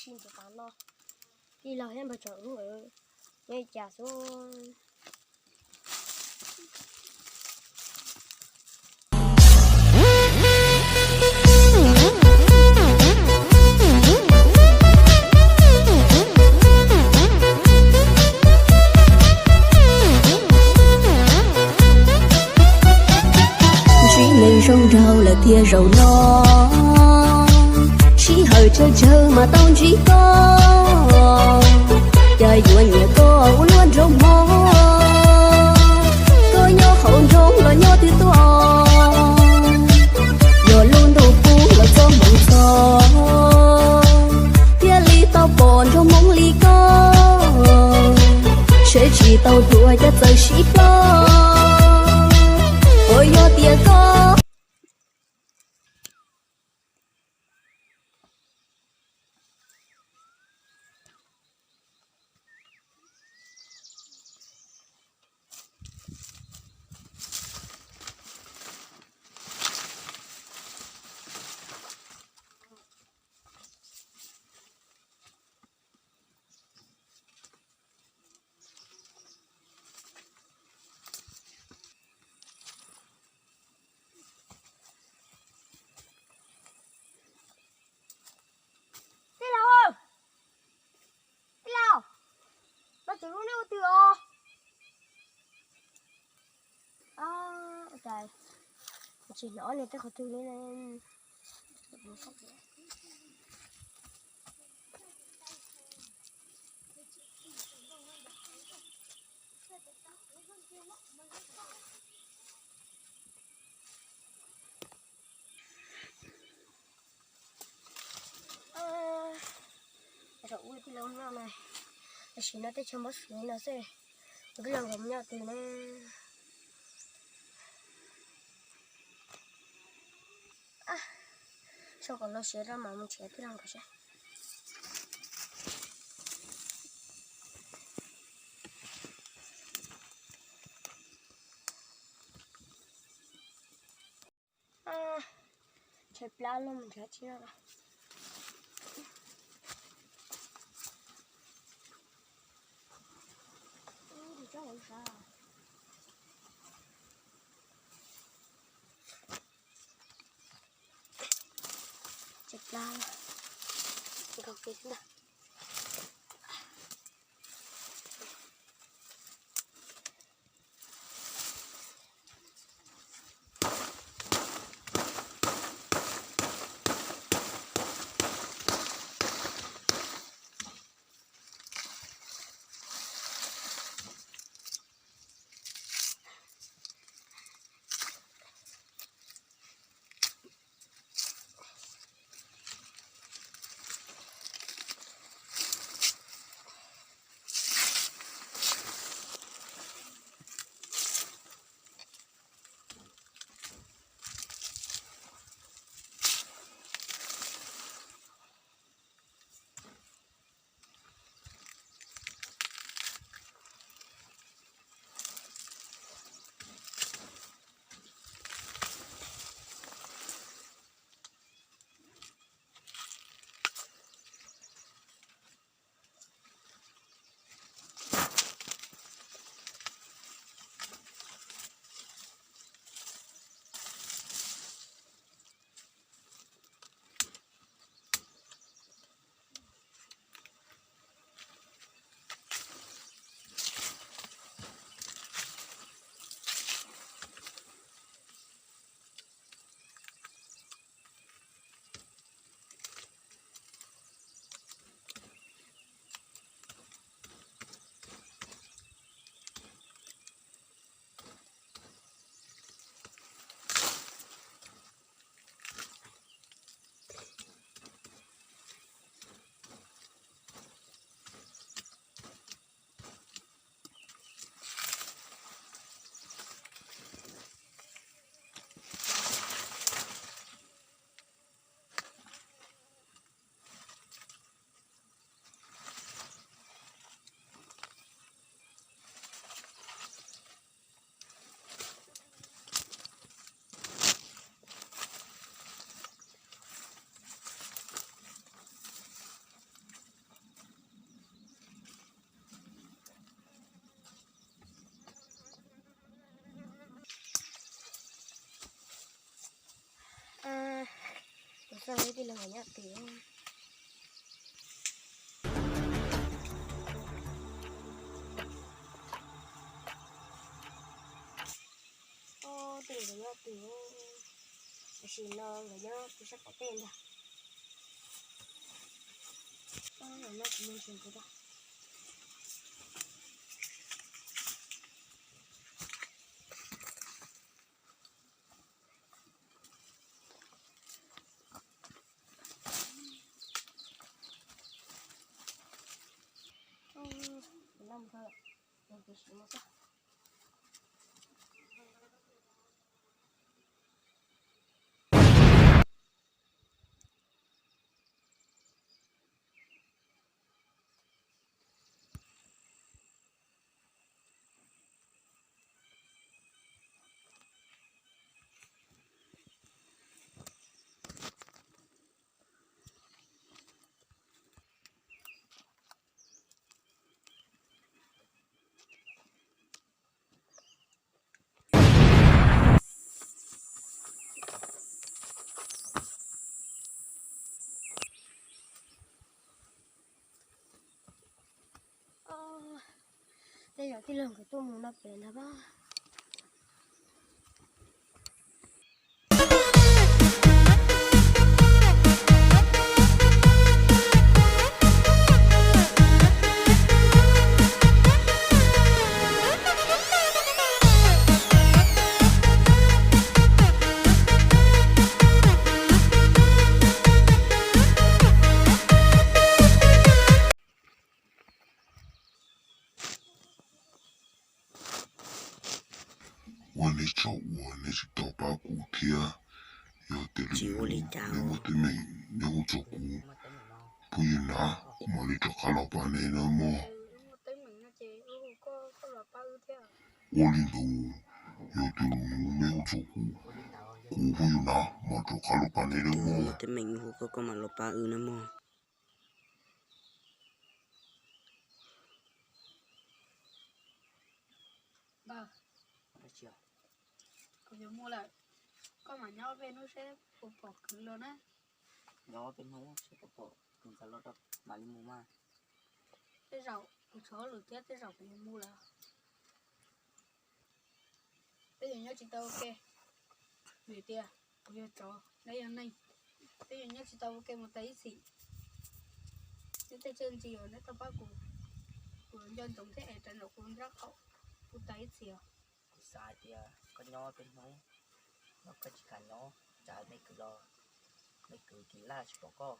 Tij ntawm tas no, tij laug thiab npawg Tsom Ub nkawd nyob ib co xwb. Ntsib neeg zoo nraug lawm thiab zaum no, sij hawm tsawg tsawg mas tau ntsib koj, cas yuav nyiam koj ua luaj nraug mog. Koj nyob hauv nroog los nyob twg tuaj, yog lub ntuj qub los txoj hmoov txho, thiaj li tau pom nraug Hmoob li koj. Seb tsis tau hluas cas txawm sib ploj, puas yog tias koj Tij laug, tij laug, no tseem lub neb ua twg os? Tsis hnov nws tej qhov twg li. Tam sim no teb chaws mob siv no xwb, kuv los nkaum nyob twg ne. Sau kom los siav rau mam mus nrhiav tij laug nkaum seb. Tshaib plab los mus nrhiav tsis. Tshaib plab, nkaus kiag xwb ntag. Tij laug nkawd nyob twg? Tij laug nkawd nyob twg? Tam sim no nkawd nyob twb sab tom tej ntag. No kuv mus ntsia kuv tau. Tej zaum tij laug nkawd tuaj mus no pem ntag mas. Ua nej tsaug uas nej tsis tau pab kuv thiab. Yog tias lwm hnub nej muaj teeb meem nej hu rau kuv, phooj ywg na, kuv mam li rov qab los pab nej nawb mog. Ua li ntawd, yog tias lwm hnub nej hu rau kuv, kuv phooj ywg na mam rov qab los pab nej nawb mog. Teeb meem hu koj, koj mam los pab wb nawb mog. Kuv yuav mus lawm, koj mam nyob peb hnub seb puas pom kwv los na. Nyob peb hnub seb puas pom kwv los mam li mus mas. Tej zaum kuv tshuav hauj lwm thiab, tej zaum kuv yuav mus lawm. Peb yuav nyob tsis tau ua ke, vim tias kuv yog tsov, neb yog neeg. Peb yuav nyob tsis tau ua ke mus tas ib txhis. Neb tej txiaj ntsig uas neb tau pab kuv, kuv nco ntsoov thiab es rov nram kuv nrab qaum, kuv tas ib txhis os. Kuv xav hais tias koj nyob peb hnub, koj tsis kam nyob, tsam me kwv los, me kwv Kim Laj tsis pom koj.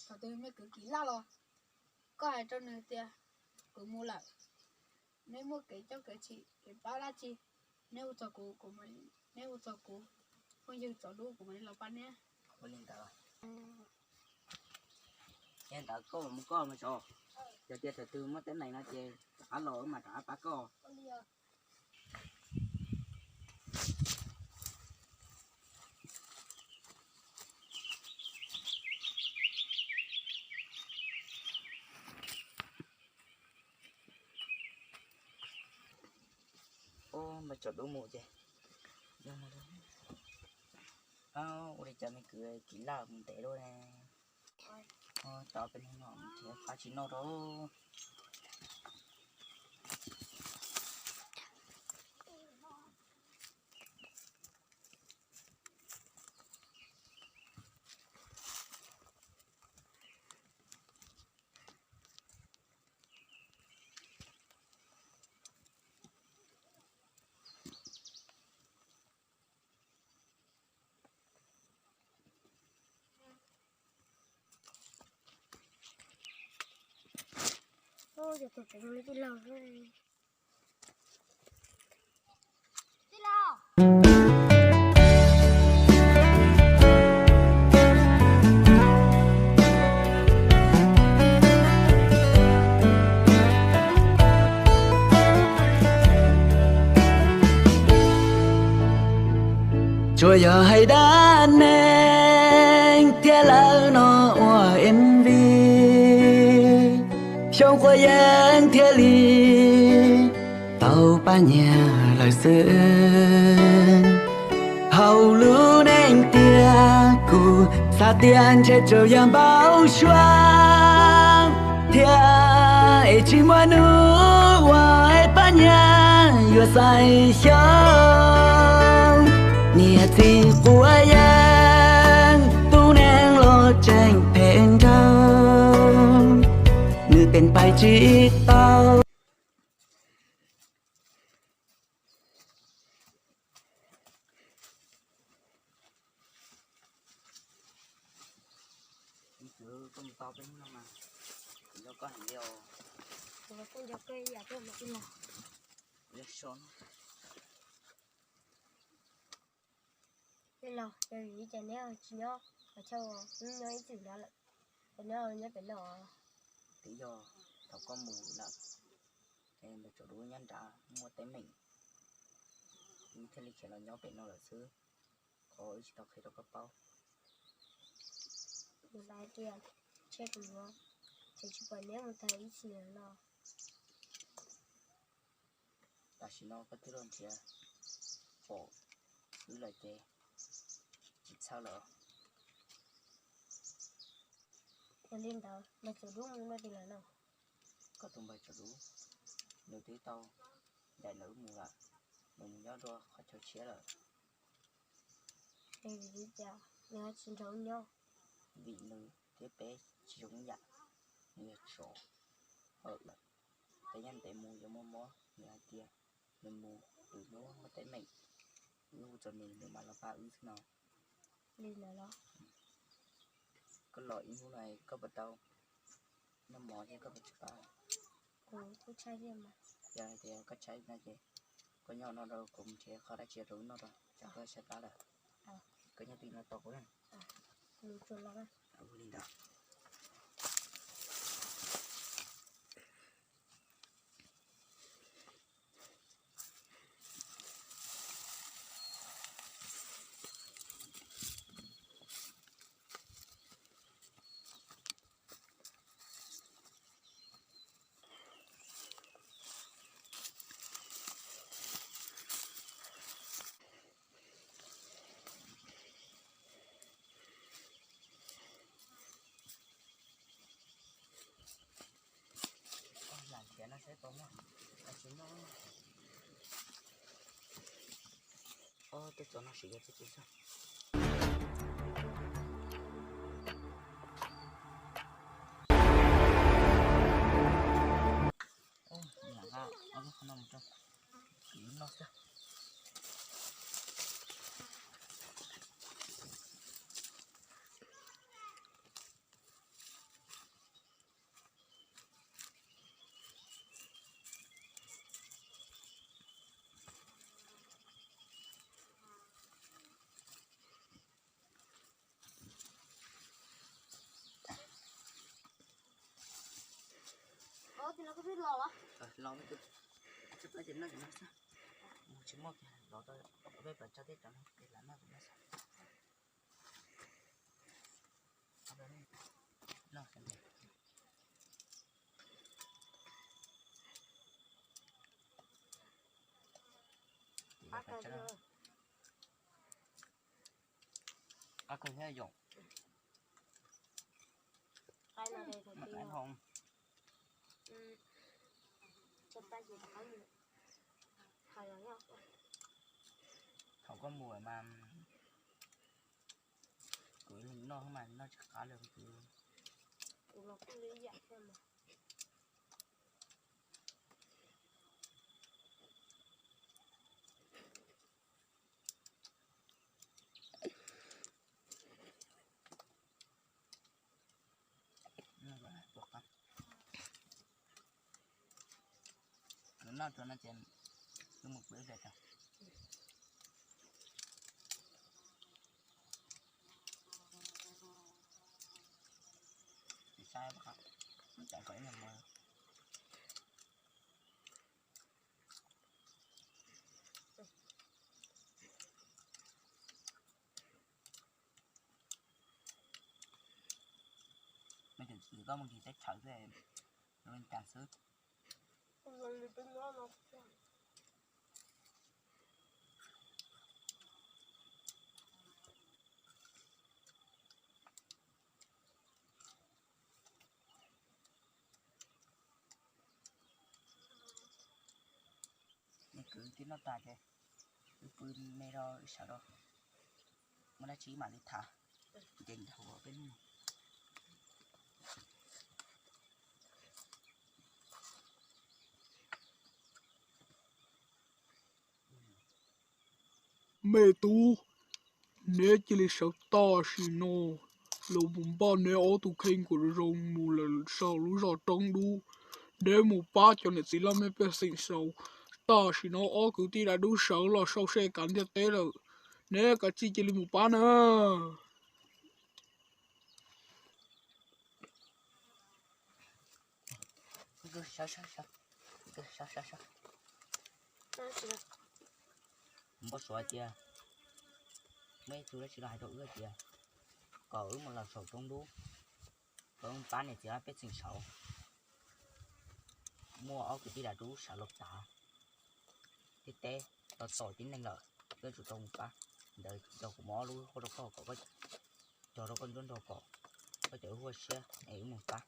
Thaum twg me kwv Kim Laj los, koj hais rau nws tias kuv mus lawm. Neb muaj kev coj kev tsim kev pab dab tsi, neb hu txog kuv, neb hu txog kuv phooj ywg Tsov Dub, kuv mam li los pab neb. Ua li ntawd, yog li ntawd koj mus koj mas Tsov, yog tias thaum twg muaj teeb meem no ces rov qab los wb mam rov qab pab koj. Ub, npawg Tsov Dub mus ces, ua li cas me kwv Kim Laj mus ntev luaj ne? Tau peb hnub no nrhiav qab tsis noj rau. Ub, cov tus tsev zoo li tij laug. Tsuas yog hais dab neeg thiab lawv no ua M V, xyoo quav yeeb thiaj li tau pab nyiag lawm xwb. Hauv lub Xav tias ntshe tsuas yog npau suav thiab, es tsis muaj hnub uas pab nyiaj yuav xaiv xyoo. Niam txiv quav yeeb, tus neeg los tseem phem nraug, nws tes npais tsis tau. Kuv txwv koj mus tau peb hnub no mas kuv nco koj heev li os. Kuv los kuj nco koj ib yam thiab mas tij laug. Kuv yog so no. Tij laug, yog vim li cas neb tsis nyob qhov chaw uas wb nyob ib txwm ntawd lawm, es neb nyob pem no? Twb yog thaum koj mus lawm, es ntawd tsaus dub nyob nrad muaj teeb meem, wb thiaj li khiav los nyob pem no lawm xwb, qhov wb tsis tau qhia rau koj paub. Kuv xav tias ntshe kuv yuav tsis pom neb mus tag ib txhis lawm no. Tam sim no koj twb los nrhiav pom wb lawm ces tsis txhawj lawm. Yog li ntawd mas txaus dub mus no ti lawm no. Koj tus npawg Tsaus Dub, nws twb tau ncaim ntawm wb mus lawm, nws mus nyob dua qhov chaw tshiab lawm. Es vim li cas nws ho tsis nrog wb nyob? Vim nws thiab peb tsis zoo ib yam, nws yog tsov hawm lawm, peb nyob ntev mus yuav muaj mob, nws hais tias nws mus lwm hnub muaj teeb meem, wb hu txog nws, nws mam los pab wb xwb no. Li ntawd los? Koj los ib hnub no koj puas tau noj mov thiab koj puas tshaib plab? Kuv kuj tshaib thiab mas. Yog hais tias koj tshaib no ces koj nyob no rau kuv mus nrhiav qhov dab tsi rau wb noj rau, tsam koj tshaib plab lawm. Koj nyob twj ywm no tos kuv na. Ua li ntawd. Lam nrhiav no seb puas muaj, tsis muaj. Ob, tej tsov no sim yog tib tsis xwb. Lam nqa ob lub qhov no mus rau kwv noj xwb. Los, tsis muaj, los tau peb plaws tso tej tsov no ces lam noj no xwb. Qab kawg thiab yom. Thaum koj mus mas kuv ib leeg noj mas noj tsis qab li kuv. Noj tsuav no ces wb mus pw ib pliag tso. Saib, tawm kom ib nyuag mov. Nws tseem txwv koj mus nrhiav teb chaws xwb, zoo li cas xwb. Wb twb noj tas ces wb pw me rau sawv daws, muaj dab tsi mam li tham. Ces dhau peb lub. Me tub, neb cia li sawv tam sim no los mus npaj neb ob tug kheej kom zoo mus lawm saum lub zos roob dub. Neb mus pab cov niam txiv laj mej pej xeem saud. Tam sim no ob kwv tij dav dub sawv los sau se kav ntiaj teb lawm, neb kav tsij cia li mus pab na. Npaj suav tias, muaj ib tug dab tsi los hais rau wb tias kom wb mus los saum roob dub, kom wb mus pab niam txiv laj mej pej xeem saud. Muaj ob kwv tij dav dub sawv los tav ntiaj teb, los tom tib neeg lawm, wb yuav tsum tau mus pab. Ntawd yog kuv muab ob lub huaj rau koj kom koj cog rau koj nruab nrog kom koj cov wb huaj siab es wb mus pab.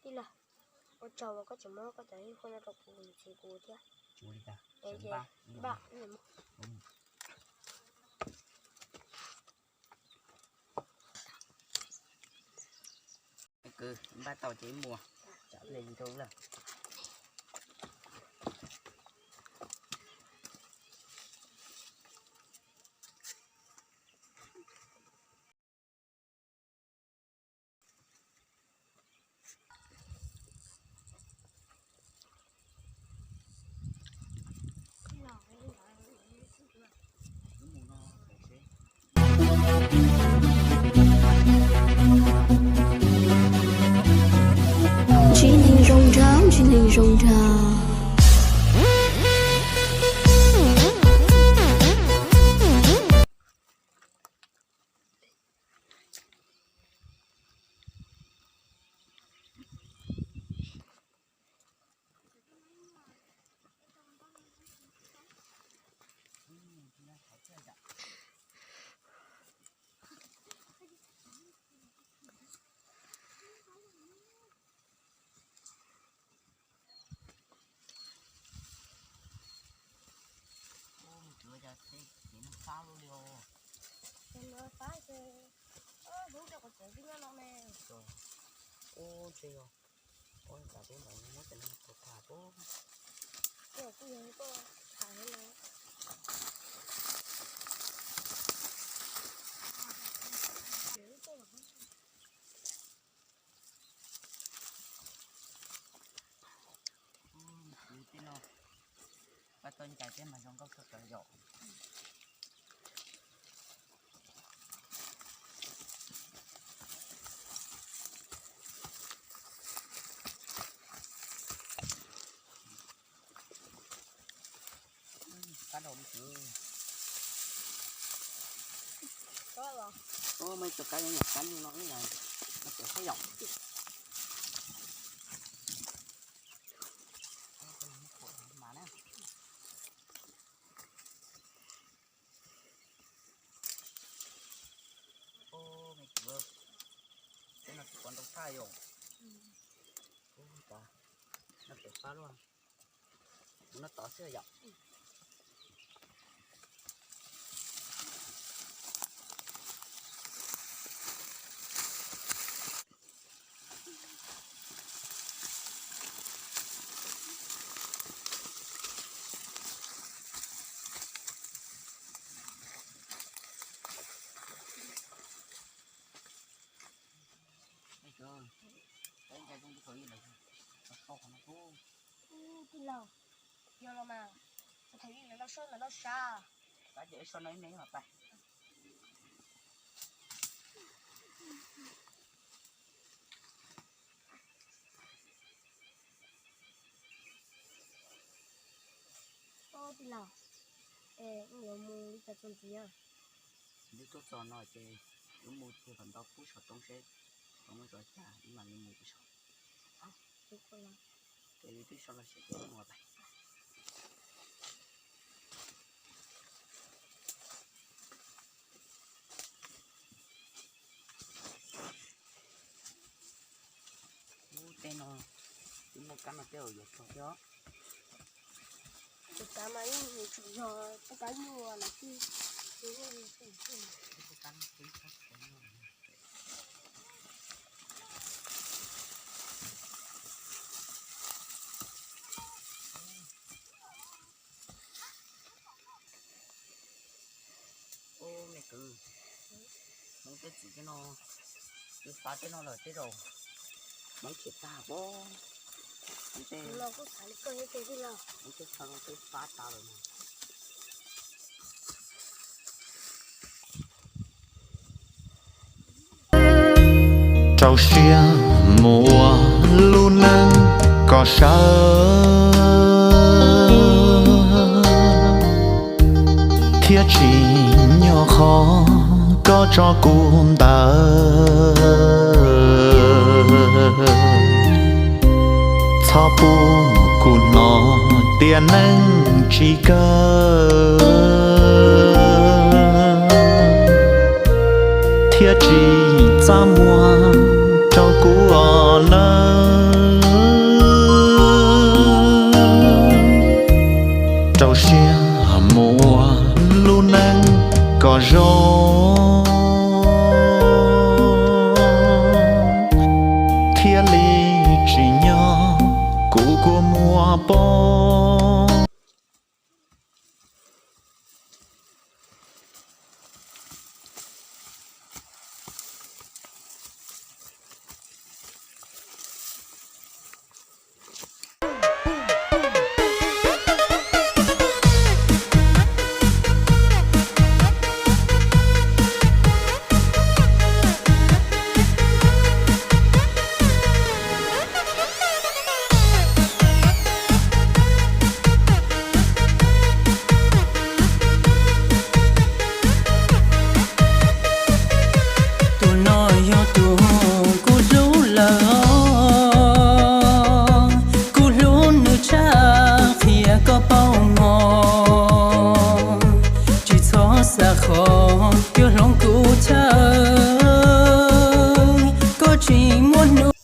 Tij laug, ua tsaug uas koj tseem muab koj cov ib huaj no rau kuv, txiv kuv thiab. Kwv, npaj tau ces mus, tsam ple rau lawm. Tsis neeg zoo nraug, tsis neeg zoo nraug. Ub, ntshe yog ua cas peb mam muab cov no tus tham pub. Kwv tij no, pab tau ncais thiab mas zoo nkauj kawg yom. Kab daus li kwv. Ub, muaj ib tug kab nyob nyuam kab nyuj no, no pem sab yaum. Ub, me kwv, peb no tsis pom ntau thaj yom. Ub, tas, no pem fab luaj. Mus no tod xwb yom. Peb ncais zoo li qhov ib lawm, tau qhov no pub. Tij laug, yog los mas, thaum ub lawv loj suab ntawm loj sab. Tab ces so no ib me mas pais. Tij laug, es wb yuav mus li cas txog ntxiv? Wb tuaj txog no ces wb mus txog tom ntau pub saum roob seb tau muaj zov cas wb mam li mus pem saud. Ces wb twb so los siav ces wb mus pais. Ub, tej no twb muaj kab no tej zaum yuav txog thiab. Tus kav mas yeej yuav tsum yog tej kab nyuj lawm xwb. Ub, me kwv, Hmoob tej txiv tej no, twb fab tej no lawm tej zaum Hmoob khiav tag pob. Hmoob tej, Hmoob tej txha no twb fab tas lawm no. Rau siab mus ua lub neej kom sawv, thiab tsim nyog qhov koj tso kuv ntawd. Txhob pub kuv hnov tias neej tsis kawg, thiab tsis txaj muag rau kuv os nawb. Rau siab mus ua lub neej kom zoo, thiaj li tsim nyog kuv kua muag pob. Tus no yog tus kuv hlub lawm, kuv hlub nws tshaj qhia koj paub mog. Tsis txhob xav qhov yuav hloov kuv chaw, koj tsis muaj hnub.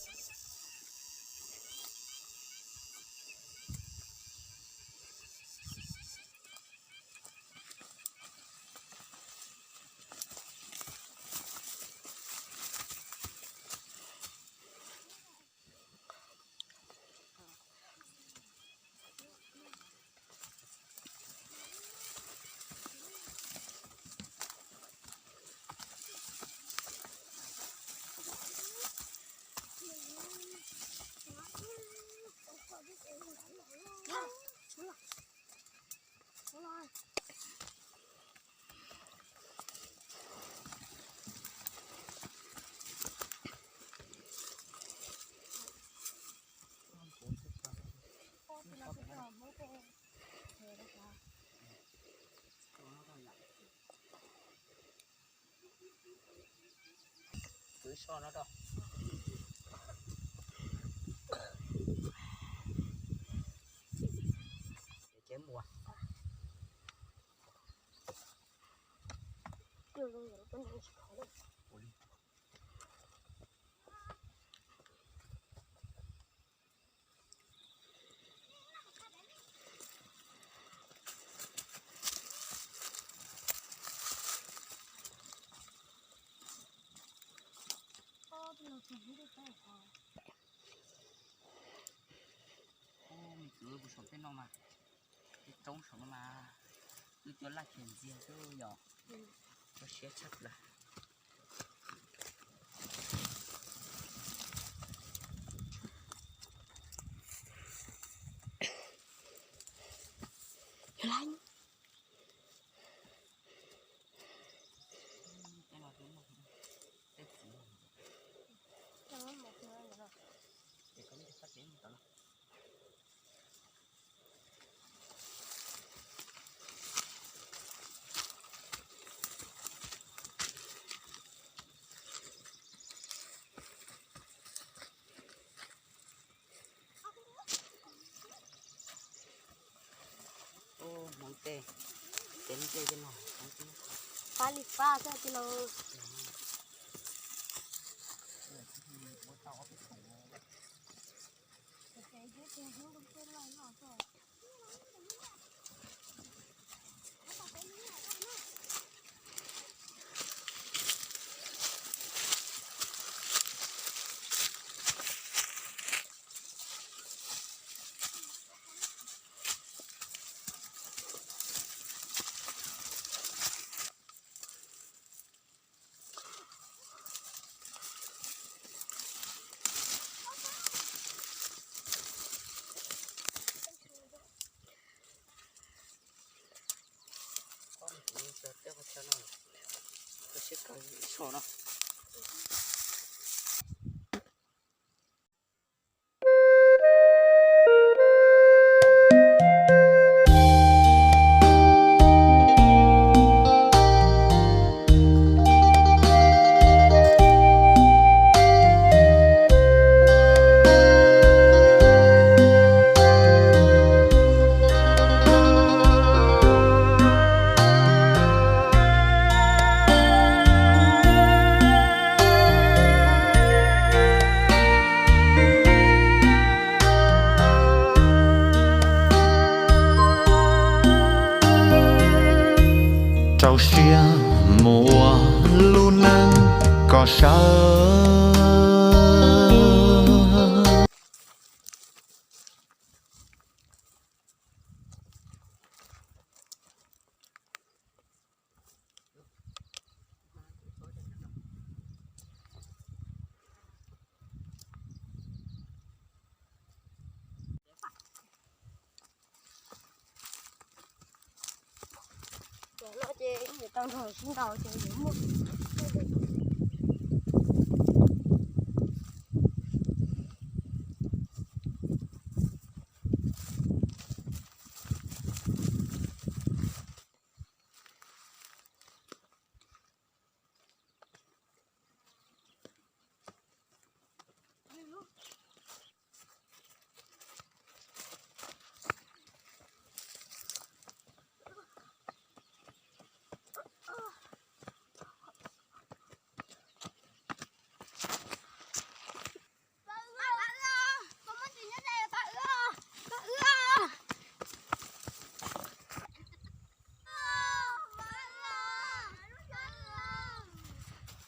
Kwv so no rau. Ces mus. Ub, me kwv, kuv saum tej no mas, tej roob saum no mas, twb cua laj khiav ntxiag xwb yom. Koj siab tshaj plaws. Ub, hmoov tej, ces nplej tej no, pab li pab xwb tij laug. Rau siab mus ua lub neej kom sawv. Cov no ces yuav tau nrog sib ntaus ces yuav muaj.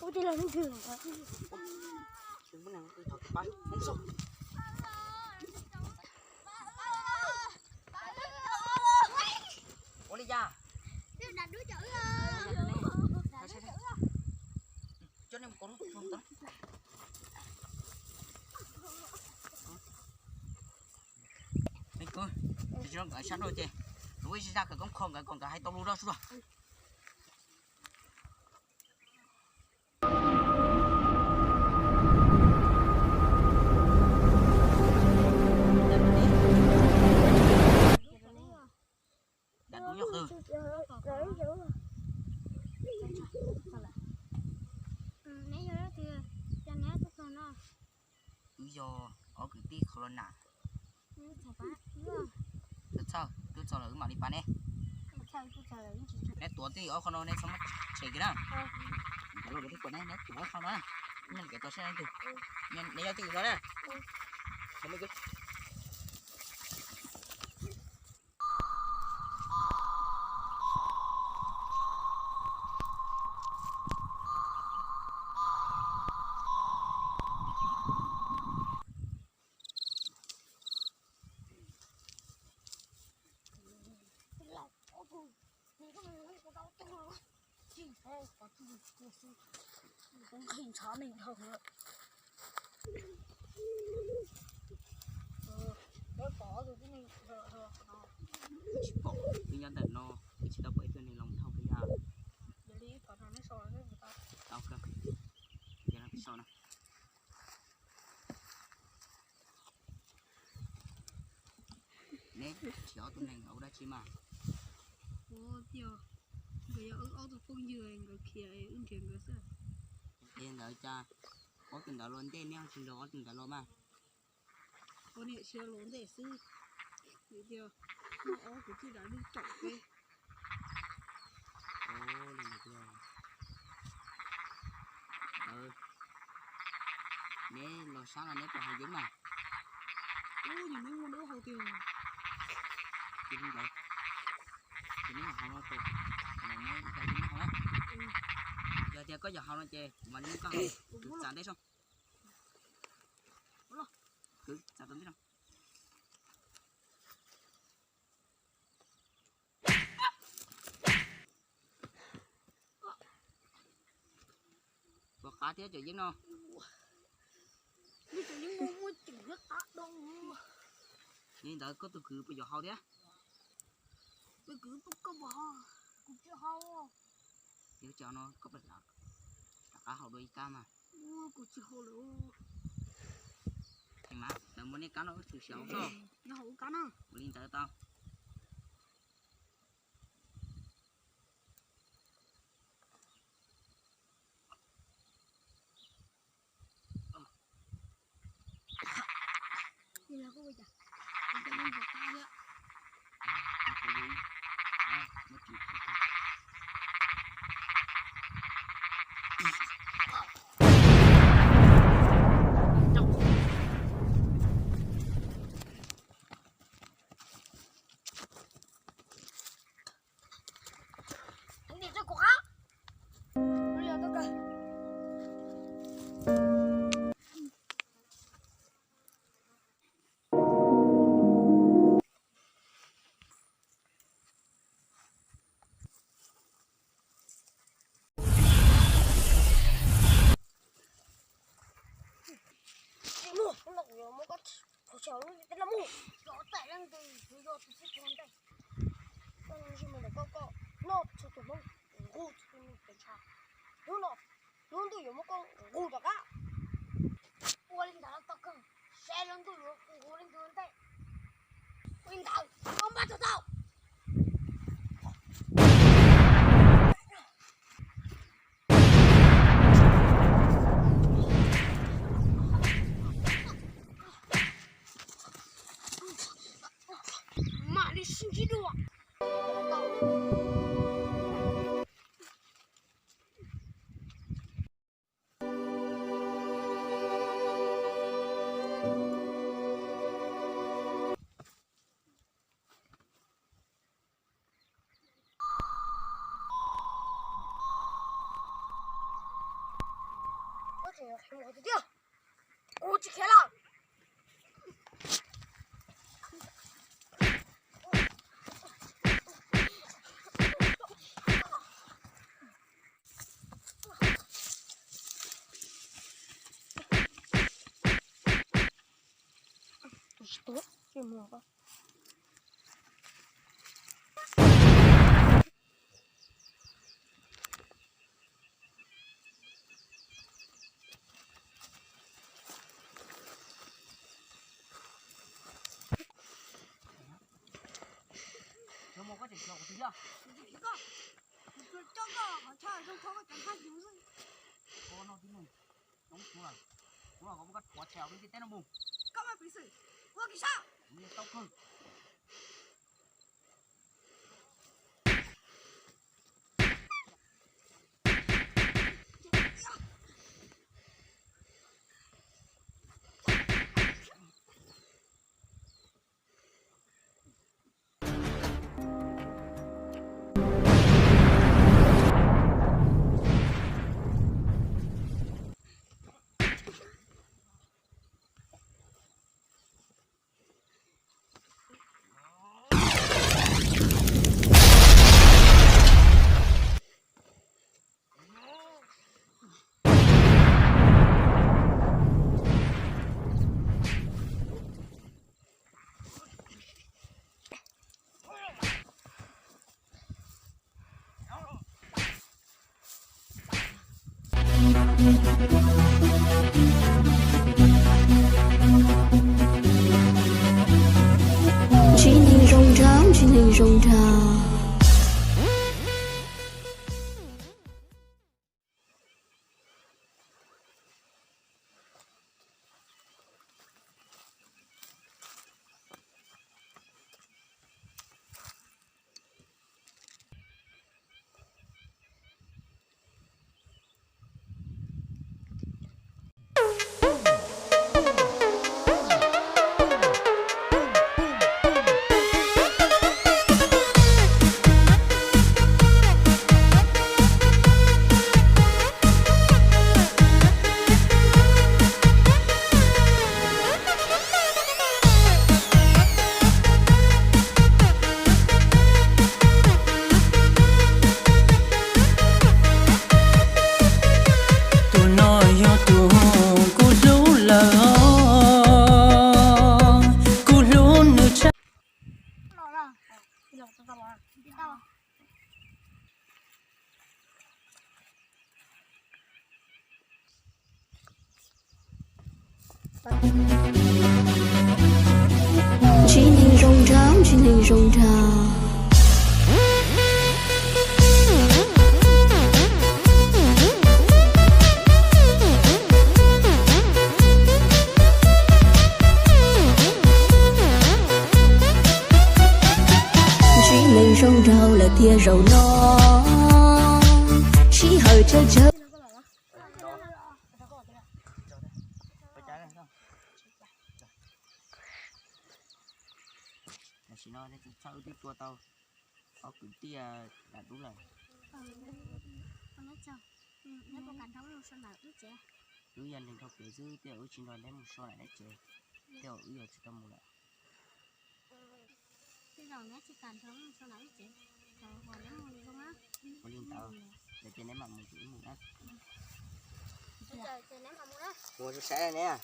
Ua tij laug hnub twg los. Ua li cas? Coj nej mus kaus lub. Tsis zoo nkawd sab nraud ces, kuv ib zaj khawv koob kho nkawd kom nkawd hais tau lus rau sua. Wb yog ob kwv tij qhov los na. Txhawj, twb txog lawm wb mam li pab neb. Neb tuav tij ob qho no neb txhob muab tshem kiag na. Neb tuav ob qho no na. Neb yog tij no na. Kuv nqhis ntxhov neeg dhau lawm. Peb pom ob tug tib neeg dhau no. Tsis pom, twb nyob ntawm no, twb tsis tau pom ib tug neeg los thauj kiag yam. Tau kawg, yog no peb so na. Neb tsis ob tug neeg ua dab tsi mas? Ua tiag, nkawd yog wb ob tug phooj ywg nkawd khiav wb nrhiav nkawd xwb. Ces ntawd cas ob tug ntawd los ntej neb tsis nrog ob tug ntawd los mas? Ua niam tsis los ntej xwb, vim tias ob kwv tij dav lub tsom peb. Neb los sab no neb puas haus yeeb mas? Ub, neb muaj lub hau tiag. Ces neb haus no tus, neb ib yeeb haus. Yog tias koj yog haus no ces kuv mam li muab koj haus, kwv txav ntej soj. Kwv txav ntej soj. Puas qab thiab cov yeeb no? Li ntawd koj tus kwv puas yuav haus thiab? Tus kwv koj puas haus? Kuv tsis haus. Yog cov no koj puas rov qab haus dua ib kab mas? Kuv tsis haus lawm. Mas lawv muab nej kab no wb tshwm sim haus tso. Nyob haus ub kab na. Ua li ntawd tau. Mus, no kuv yuav muab koj qhov chaw lub tej no mus, cov tawm leej twg kuv yog tus txib txhua ntej. Koj mus ntawm koj, koj noj txhua tus Hmoob, nqus txhua tus neeg pes tshav. Hnub no lub ntuj yuav muab koj nqus rov qab. Ua li ntawd tau kawg, saib lub ntuj yuav nqus leej twg ua ntej. Ua li ntawd koj npaj tau tau. Mam li sib ntsib dua. Kuv tsis khiav lawm. Tus tsis tuav, tsis muag koj. Cov muag koj tseem cog kuv tus yog. Kuv coj koj qhov chaw zoo kho koj cov nqaij yus xwb. Koj noj tib neeg coob kuv lawm. Kuv los kom koj rhuav tshem lub ntiaj teb no mus. Koj muaj peev xwm ua kev sab. Kuv yeej tau kawg. Zoo nraug. Tus no yog tus kuv hlub lawm, kuv hlub nws tshaj. Ntsib neeg zoo nraug, ntsib neeg zoo nraug. Ntsib neeg zoo nraug lawm thiab zaum no, sij hawm tsawg tsawg. Tam sim no txhawj wb twb tua tau ob kwv tij dab dub lawm. Wb yog neeg dhau kev xwb, tej zaum wb tsis nrog neb mus so lawm neb tsev, tej zaum wb yuav tsis tau mus lawm. Ua li ntawd, yog tias neb mam mus ces wb mus na. Mus saib neb.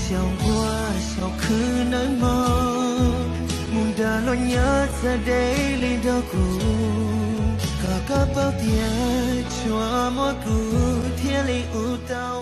Xyaum npua xyaum khwv nawb mog, mus nrog luag nyob txawj deb li nrog kuv, kom koj paub tias tsuas muaj kuv thiaj li ua tau.